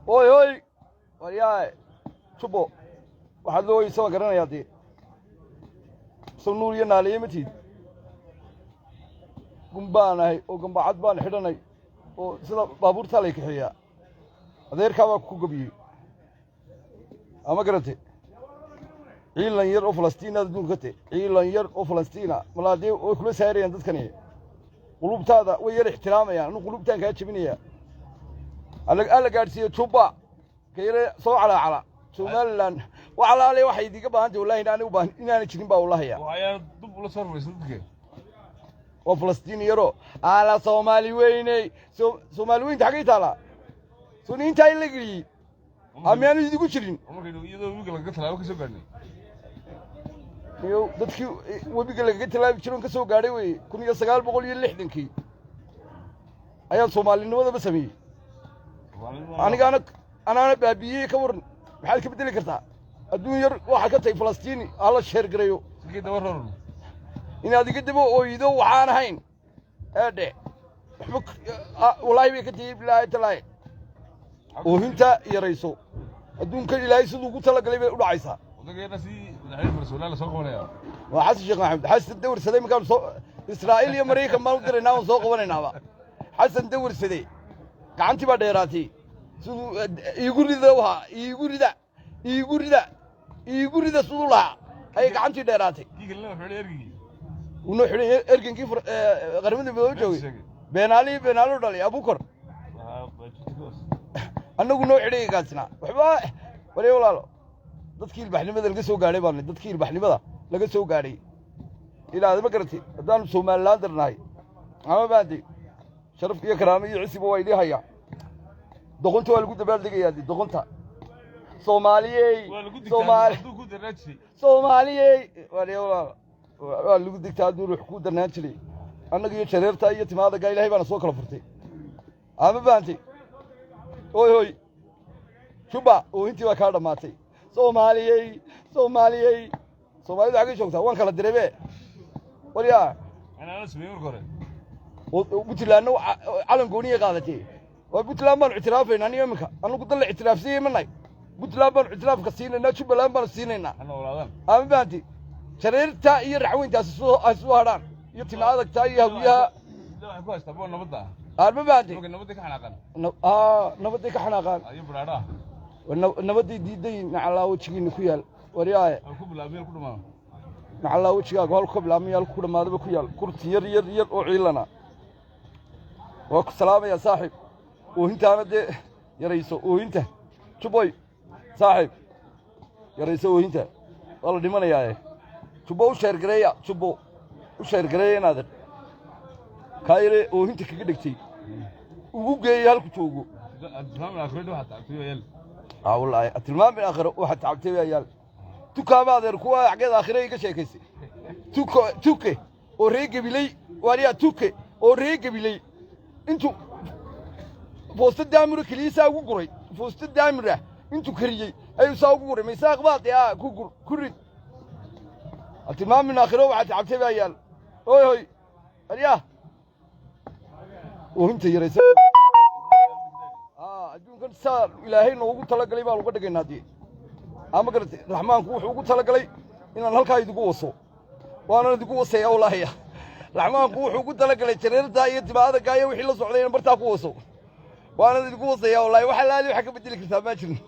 Oy oy, waryaa Jubbo, waxaad loo oyeysa waan garanayaa. Dee sow Nuur iyo Naaliye ma tihid? Gun baan ahay oo gambacad baan xidhanay oo sida baabuurtaa lay kaxeeyaa. Adeerkaa baa ku gabiyey, ama garate? Ciilan yar oo Falastiinaad adduunka ka te, ciilan yar oo Falastiina malaa. Dee way kula saarayaan dadkani, qulubtaada way yar ixtiraamayaan. Anu qulubtaan kaa jebinaya. Alla gaadhsiiye Jubba kayare soo calaacala. Somaliland wax alaale waxay idiga baahantay, wallahi inaanay u baahan, inaanay jirin baa wallahaya. Waxayaa dub ula soo rumaysan dadka. Waa Falastiin yaro ala Soomaali weyney. Soomaali weynta xaggay taalaa? Suniintaa in la geliyey miyaanu idigu jirin? Oo markaynu iyadoo webiga lagaga tallaabo ka soo gaadhnay. Iyo dadkii webiga lagaga tallaabi jiroon ka soo gaadhay weye. 1960-kii ayaan soomaalinimadaba sameeyey. Anigaana anaana baabiiyey. Ka waran, maxaad ka beddeli kartaa? Adduun yar waxaad ka tahay Falastiini. Hala sheergareeyo. Sikii daba rorno. Inaad iga daba ooydo waxaan ahayn eedhe waxba wallaahi bay ka tegey, bilaahi talaahi. Oohinta yarayso. Adduunkan Ilaahay siduu ugu talagalay bay u dhacaysaa. Odageena si madaxweyne Farsoolaa la soo qabanaya. Waa Xasan Sheekh Maxamed. Xasan Dawrsaday markaan soo Israa'iil iyo Maraykan baan u diraynaa, waan soo qabanaynaaba. Xasan Dawrsaday gacantii baa dheeraatay. Siduu "iigu rida" u ahaa, "iigu rida, iigu rida, iigu rida" siduu lahaa ayay gacantii dheeraatay. Kii kalena wuxuu leeyahay ergigii. Unoo xidhay ergenkii Qaramada Midoobey joogay. Sheegay. Beenaalihii beenaalu dhalay Abukar. Waxaa baa jirta kuwaas. Annagu noo xidhay kaasina waxba. Waliya walaalo, dadkii ilbaxnimada laga soo gaadhay baanu, dadkii ilbaxnimada laga soo gaadhay ilaa ma garatay? Haddaanu Somaliland darnahay ama baantay, sharaf iyo karaamo iyo cisiba waa idii hayaa. Doqonta waa lagu dabaaldegayaa dee, doqonta Soomaaliyey. Waa lagu digtaa. Soomaali. Hadduu ku darnaa jiray. Soomaaliyey, waliya walaalo, waa lagu digtaa hadduu ruux ku darnaan jiray. Annaga iyo jareerta iyo timaadaga Ilaahay baana soo kala furtay, ama baantay? Oy hoy Juba, oohintii baa kaa dhammaatay. Soomaaliyey, Soomaaliyey, Soomaalidu xaggay joogtaa? Waan kala diray be, waryaa. Anaa sameeyey marka hore. Puntlandna calan gooniyay qaadatay. Waa Puntland baanu ictiraafaynaa aniyo iminka. Anagu dal la ictiraafsiiyey ma nahay. Puntland baanu ictiraafka siinaynaa, Jubbaland baanu siinaynaa. Ha noolaadaan. Ama baanti, jareerta iyo raxweyntaasi soo ay soo hadhaan iyo tima adagtaa iyo Hawiyaha. Sida waxay ku haystaa boo nabadda ah. Ama baanti. Markay nabadda ka xanaaqaan. Nabadday ka xanaaqaan. Ayo baraadhaha. Waa nabadday diiday. Nacalaa wejigiina ku yaal, waryaaye. Ay ku bilaabmeen ku dhamaan. Nacalaa wejigaagu halku ka bilaabmay, halku ku dhammaadaba ku yaal. Kurti yar yar yar oo ciilana waa ku salaamaya, saaxiib. Oohintaana dee yarayso oohinta, Jubboy saaxiib, yarayso oohinta, waa la dhimanayaaye. Jubbo u sheergareeya, Jubbo u sheergareeya. Inaadan kaa yare oohinta kaga dhegtay ugu geeyey halku joogo. Tilmaam aakhiro waxaa tacabtay waa yaal. Aa wallaahi, tilmaam aakhiro waxa tacabtay baa yaal. Tukaaba adeer kuwa xaggeed aakhire iga sheekaysay. Tuko tuke oo ree Gebiley, waaliyaa, tuke oo ree Gebiley intuu foosta daamura keliya saa ugu guray, foosta daamira intuu kariyey ayuu saa ugu guray. Maysaaq baa dee aa ku gur ku rid. Tilmaamin aakhiro waxaa tacabtay baa yaal. Hoy hoy, aryaa, oohinta yaraysa. Adduunkan saa Ilaahay noogu talagalay baan uga dhigaynaa dee, ama garatay? Raxmaanku wuxuu ugu talagalay inaan halkaa idigu waso, waanan idigu wasaya wallaahi. Raxmaanku wuxuu ugu talagalay jareertaa iyo timaadagaa iyo wixii la socday inaan bartaa ku waso, waanan idigu wasaya wallaahi. Waxa laali waxa ka bedeli kartaa maa jirin.